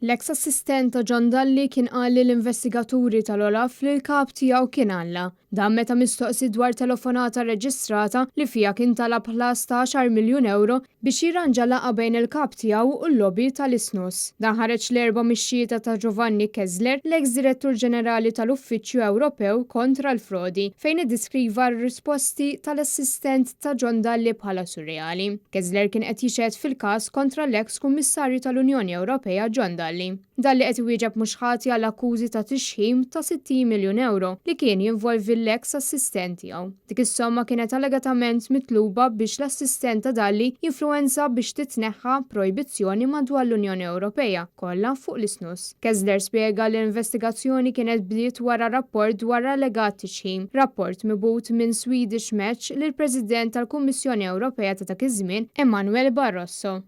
L-eks assistent ta' John Dalli kien qal lill-investigaturi tal-OLAF li l-kap tiegħu kien Alla. Dan meta mistoqsi dwar telefonata rreġistrata li fiha kien talab ħlas ta' 10 miljun ewro biex jirranġa laqgħa bejn il-kap tiegħu u l-lobby tal-isnus. Dan ħareġ l-Erbgħa mix-xhieda ta' Giovanni Kessler, l-eks Direttur Ġenerali tal-Uffiċċju Ewropew kontra l-Frodi, fejn iddeskriva r-risposti tal-assistent ta' John Dalli bħala surreali. Kessler kien qed jixhed fil-każ kontra l-eks Kummissarju tal-Unjoni Ewropea John Dalli. Dalli qed iwieġeb mhux ħati għal akkużi ta' tixħim ta' 60 miljun ewro li kien jinvolvi l-eks assistent tiegħu. Dik is-somma kienet allegatament mitluba biex l-assistent ta' Dalli jinfluwenza biex titneħħa projbizzjoni madwar l-Unjoni Ewropea kollha fuq l-isnus. Kessler spjega li l-investigazzjoni kienet bdiet wara rapport dwar allegat tixħim, rapport mibgħut minn Swedish Match lill-President tal-Kummissjoni Ewropea ta' dak iż-żmien, Emmanuel Barroso.